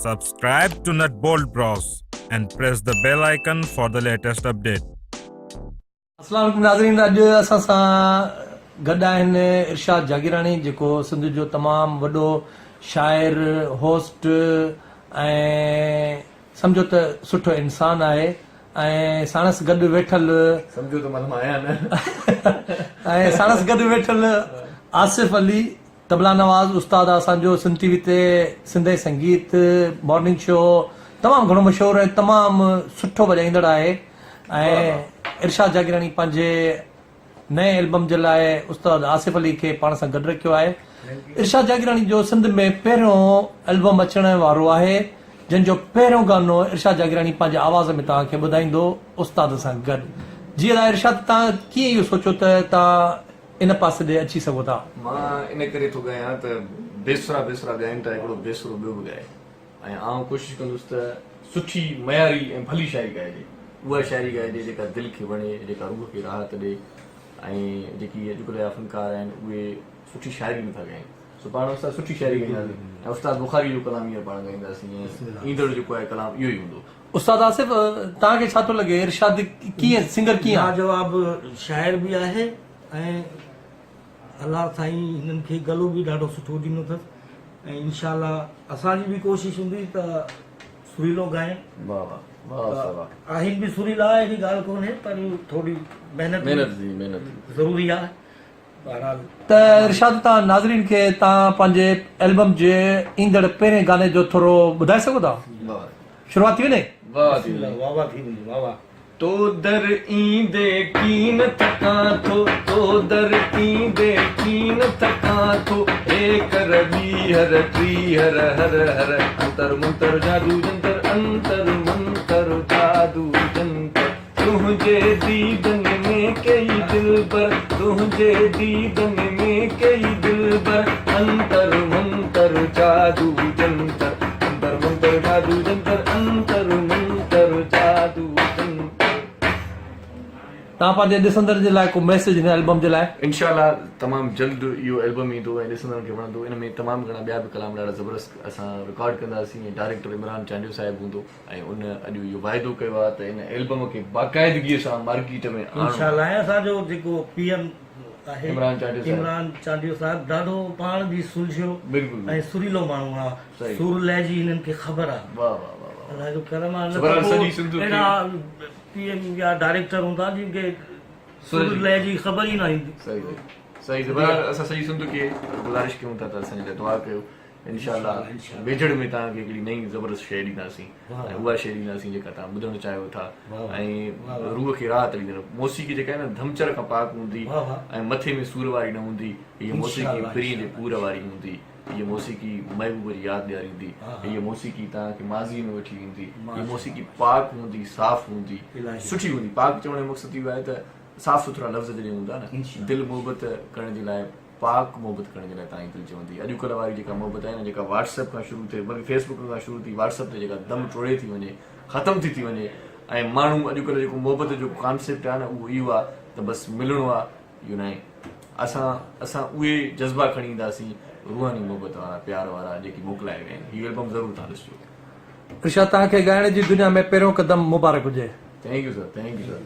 Subscribe to Nutbolt Bros and press the bell icon for the latest update. اسلام عليڪم ناظرين اڄ اسان سان گڏ آهن ارشاد جاگيراڻي جيڪو سنڌ جو تمام وڏو شاعر هوسٽ ۽ سمجهو ته سٺو انسان آهي ۽ ساڻس گڏ ويٺل سمجهو ته معنيٰ مان آهيان نه. ۽ ساڻس گڏ ويٺل آصف علي طبلا نواز استاد آ اسان جو سنڌ ٽي وي تي سنڌي سنگيت مارننگ شو تمام گهڻو مشهور ۽ تمام سٺو وڄائيندڙ آهي ۽ ارشاد جاگيراڻي پنهنجي نئين البم جي لاء استاد آصف علي کي پاڻ سان گڏ رکيو آهي. ارشاد جاگيراڻي جو سنڌ ۾ پهريون البم اچڻ وارو آهي جنهن جو پهريون گانو ارشاد جاگيراڻي پنهنجي آواز ۾ توهان کي ٻڌائيندو استاد سان گڏ. جي ادا ارشاد توهان ڪيئن اهو سوچيو ته توهان ان پاسي ڏي اچي سگهو ٿا. مان ان ڪري ٿو ڳايان ته بيسرا بيسرا ڳائن ٿا هڪڙو بيسرو ٻيو به ڳائي. ۽ آئون ڪوشش ڪندس ته سٺي، معياري ۽ ڀلي شاعري ڳائجي. اها شاعري ڳائجي جيڪا دل کي وڻي، جيڪا روح کي راحت ڏي ۽ جيڪي اڄڪلهه جا فنڪار آهن اهي سٺي شاعري نٿا ڳائين. سو پاڻ استاد سٺي شاعري ڳائينداسين ۽ استاد بخاري جو ڪلام هينئر پاڻ ڳائينداسين ۽ ايندڙ جيڪو آهي ڪلام اهو ئي هوندو. استاد آصف توهان کي ڇا ٿو لڳي ارشاد ڪيئن سنگر ڪيئن آهي؟ لاجواب شاعر به آهي ۽ الله سائين هنن کي گلو به ڏاڍو سٺو ڏنو اٿس ۽ انشاء الله اسان جي به ڪوشش هوندي ته سريلو ڳائين. واه واه واه استاد واه. آهن به سريلا اهڙي ڳالهه ڪونهي پر ٿوري محنت محنت جي محنت ضروري آهي بهرحال. ته ارشاد توهان ناظرين کي توهان پنهنجي البم جي ايندڙ پهرين گاني جو ٿورو ٻڌائي سگهو ٿا؟ واه شروعات ٿي وڃي. واه ٿي وڃي. واه واه ٿي وڃي واه واه. تو در ايندي ڪين ٿڪان ٿو تو در ايندي ڪين ٿڪان ٿو هيڪر ٻيهر ٽيهر هر هر انتر منتر جادو جنتر انتر منتر جادو جنتر تنهنجي ديدن ۾ ڪيئي دلبر تنهنجي ديدن ۾ ڪيئي دلبر انتر منتر جادو جنتر انتر منتر جادو جنتر انتر منتر جادو جنتر. توهان پنهنجي ڏسندڙن جي لاء ڪو ميسيج هن البم جي لاء. انشاء الله تمام جلد اهو البم ايندو ۽ ڏسندڙن کي وڻندو ان ۾ تمام گهڻا ٻيا به ڪلام ڏاڍا زبردست اسان رڪارڊ ڪنداسين ۽ ڊائريڪٽر عمران چانڊيو صاحب هوندو ۽ ان اڄ اهو واعدو ڪيو آهي ته ان البم کي باقاعدگي سان مارڪيٽ ۾ آڻڻو انشاء الله ۽ اسان جو جيڪو پي ايم آهي عمران چانڊيو صاحب عمران چانڊيو صاحب ڏاڍو پاڻ به سلجهيو بلڪل ۽ سريلو ماڻهو آهي صحيح سر لهجي هنن کي خبر آهي واه واه واه واه الله جو ڪرم آهي نه بهرحال ته سڄي پوء سنڌ کي اهڙا پي ايم يا ڊائريڪٽر هوندا جن کي سر سر لهجي خبر ئي نه هوندي. صحيح صحيح صحيح بهرحال اسان سڄي سنڌ کي گذارش ڪيون ٿا ته اسان جي لاء دعا ڪيو انشاء الله ويجهڙ ۾ توهان کي هڪڙي نئين زبردست شيء ڏينداسين ۽ اها شيء ڏينداسين جيڪا توهان ٻڌڻ چاهيو ٿا ۽ روح کي راحت ڏيندڙ موسيقي جيڪا آهي نه ڌمچر کان پاڪ هوندي ۽ مٿي ۾ سور واري نه هوندي هيء موسيقي پرينء جي پور واري هوندي هيء موسيقي محبوب جي ياد ڏياريندي هيء موسيقي توهان کي ماضيء ۾ وٺي ويندي هيء موسيقي پاڪ هوندي صاف هوندي سٺي هوندي پاڪ چوڻ جو مقصد اهو آهي ته صاف سٿرا لفظ جڏهن هوندا نه دل محبت ڪرڻ جي لاء پاڪ محبت ڪرڻ جي لاء تائين دل چوندي. اڄڪلهه واري جيڪا محبت آهي نه جيڪا واٽس ايپ کان شروع ٿئي بلڪه فيس بڪ کان شروع ٿي واٽس ايپ تي جيڪا دم ٽوڙي ٿي وڃي ختم ٿي ٿي وڃي ۽ ماڻهو اڄڪلهه جيڪو محبت جو ڪانسيپٽ آهي نه اهو اهو آهي ته بس ملڻو آهي اهو ناهي اسان اسان اهي جذبا کڻي اينداسين روحاني محبت وارا پيار وارا جيڪي موڪلائي ويا آهن هي البم ضرور تهان ڏسجو. ارشاد توهان کي ڳائڻ جي دنيا ۾ پهريون قدم مبارڪ هجي. Thank you sir thank you sir.